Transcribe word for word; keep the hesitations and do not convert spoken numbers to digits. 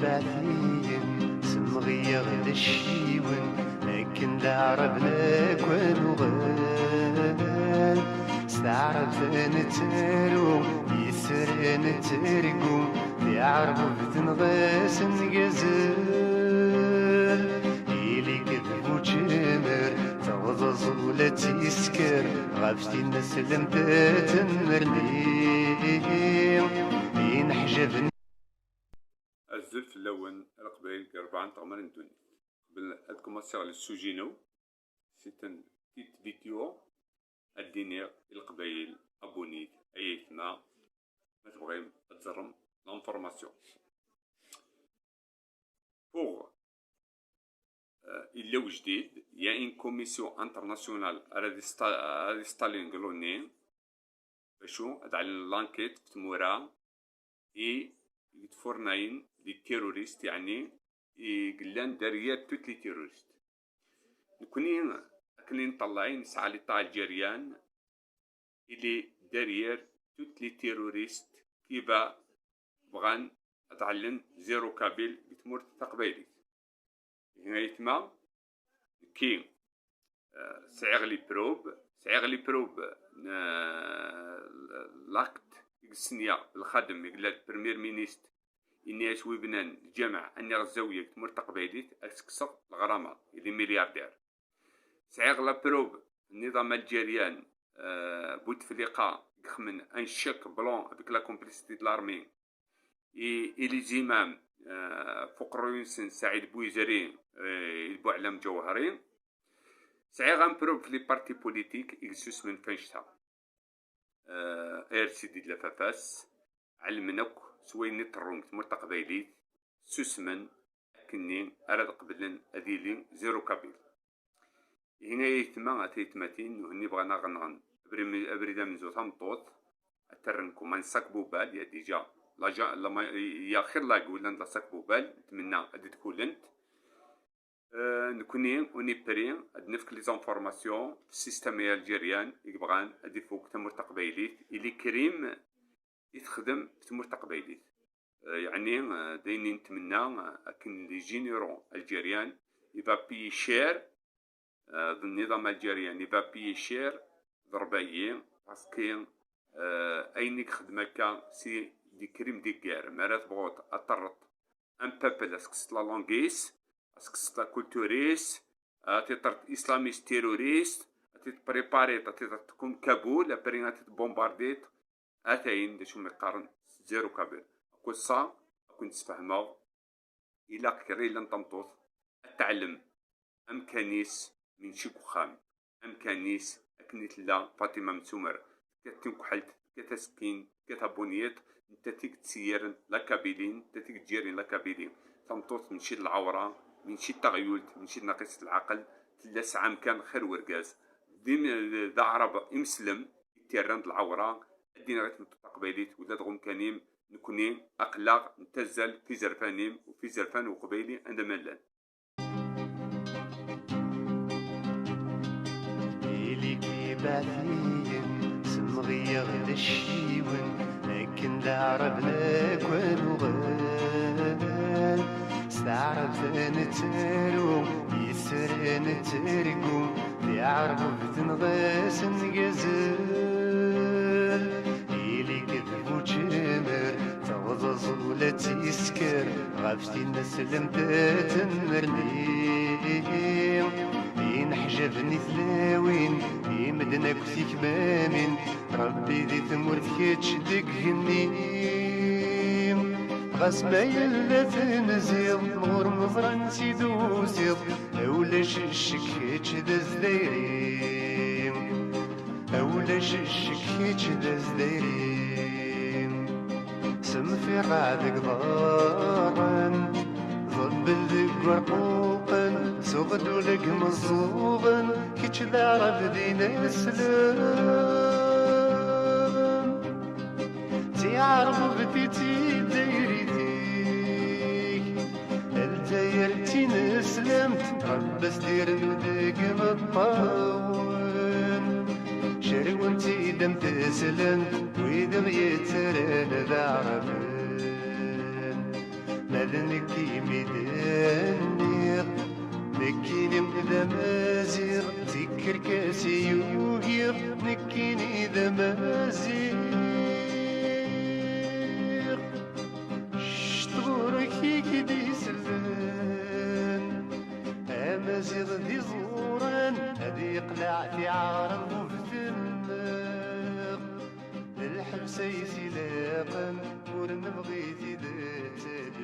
Baɛtiyen semɣiyeɣ d acciwen akken d aɛraben akk ad nuɣal. S taɛrabt nettaru, yesser nettargu, tiɛerbubt neɣ asengazel. Ili-k d bu ččmer, teɣẓeẓ ula d tisker, ɣef tin neslemt ad tennerni. Ineḥjaben. Azul fell-awen, a Leqbayel deg rebɛa n teɣmar n ddunit. Qbel ad kmassiɣ le sujet-inu, c'est une petite vidéo, ad d-iniɣ i Leqbayel, abonnez-vous, ay aytma, ma tebɣim ad teẓrem l'information. Pour, euh, illa ujdid, il y a une commission internationale ara d-ista-, ara d-istallin deg l'ONU, bacu ad ɛlin l'enquête f tmura i d-tfurnayen di terroristes, yeɛni i yellan derrière toutes les terroristes. Nekni, akken i nṭelleɛ, nesɛa l'État algérien, il est derrière toutes les terroristes qui va bɣan ad ɛellen zéro kabyle deg tmurt taqbaylit. Ihi aytma, nekki, eh, sɛiɣ les preuves, sɛiɣ les preuves n, eh, l'acte i yesnya lxadem i yella d premier ministre, yenna-as wi bnan lǧameɛ anniɣ zzawiya deg tmurt taqbaylit, ad s-kkseɣ leɣrama, il est milliardaire. Sɛiɣ la preuve n nniḍam algérien, eh, Bouteflika, yexmen un chèque blanc avec la complicité de l'armée, i, i les imams, eh, fuq rruy-nsen Saɛid Bouizri, eh, i Buɛlam Ǧawhari. Sɛiɣ un preuve f les partis politiques i yessusmen f annect-a. Eh, ar sidi d lafafas, ɛelmen akk s wayen i ṭerrun deg tmurt taqbaylit, ssusmen akkenni ara d-qeblen ad yili zéro kabyle. Ihi ay aytma, a taytmatin, nuhenni bɣan ad aɣ-nɣen. Abrid, abrid amenzu, tameṭṭut, ad terren comme un sac poubelle, il y a déjà la, la, il y a xir lagu llan d la sac poubelle, netmenna ad d-kulent. Eh, nekni, on est prêt ad nefk les informations f système algérien i yebɣan ad ifuk tamurt taqbaylit, ili krim i texdem f tmurt taqbaylit. Eh, yeɛni, eh, d ayen i netmenna, eh, akken les généraux algériens, il va payer cher, eh, d nniḍam algérien, il va payer cher, d rebbayi, parce que, eh, ayen i yexdem akka, c'est des crimes de guerre. Mi ara tebɣuḍ ad terreḍ un peuple, ad tekkseḍ la langue-is, ad tekkseḍ la culture-is, ad tiṭerḍ islamiste terroriste, ad t-préparer, ad tiṭerḍ comme Kaboul, après ad t-bombarder, atayen d acu mi qqaren zéro kabyle. Akk ass-a, ad kent-sfehmeɣ, ilaq kra yellan tameṭṭut ad teɛlem amkan-is min ci deg uxxam, amkan-is akken i tella Fatima Messumer, tekkat timkeḥḥelt, tekkat asekkin, tekkat abunyiṭ, nettat i yettseyyiren la Kabylie, nettat i yettjerrin la Kabylie. Tameṭṭut mačči d lɛewra, mačči d taɣyult, mačči d naqisat leɛqel, tella tesɛa amkan xir urgaz. D im-, d aɛrab imeslem i t-yerran d lɛewra, ad d-iniɣ i tmeṭṭut taqbaylit, ula d ɣumkan-im, nekni aql-aɣ nettazzal f izerfan-im u f izerfan n uqbayli anda ma llan. Ili-k ibaɛtiyen, semɣiyeɣ-d acciwen, akken d aɛraben akk ad nuɣal. S taɛrabt nettaru, yesser nettargu, tiɛerbubt neɣ asengazel. Ili-k d bu ččmer, teɣḍeḍ ula d tisker, ɣef tin neslemt ad tennerni. Ineḥjaben i tlawin, i medden akk tikmamin, Rebbi di tmurt kečč deg igenni. Ɣas ma yella tenziḍ, ɣur meẓran si d-tusiḍ, ulac ccek kečč d azdayri. Ulac ccek kečč d azdayri. Semfiqa deg iḍarren, ḍebbel deg warquqen, suɣ-d ula deg imeẓẓuɣen, kečč d aɛrab d ineslem. Tiɛerbubt i d tidayrit-ik, Lezzayer d tineslemt, Rebbi as-d-irnu deg imeṭṭawen. Cerwen-tt-id am teslent, wid i ɣ-yettarran d aɛraben. Ma Nekk imi d-nniɣ, nekkini d amaziɣ, d tikerkas i yugiɣ, nekkini d amaziɣ. Ccḍurek i k-d-isellen, amaziɣ d iẓuran, ad yeqleɛ tiɛrabubt-nneɣ. D lḥebs ay s-ilaqen, ur nebɣi tidet ad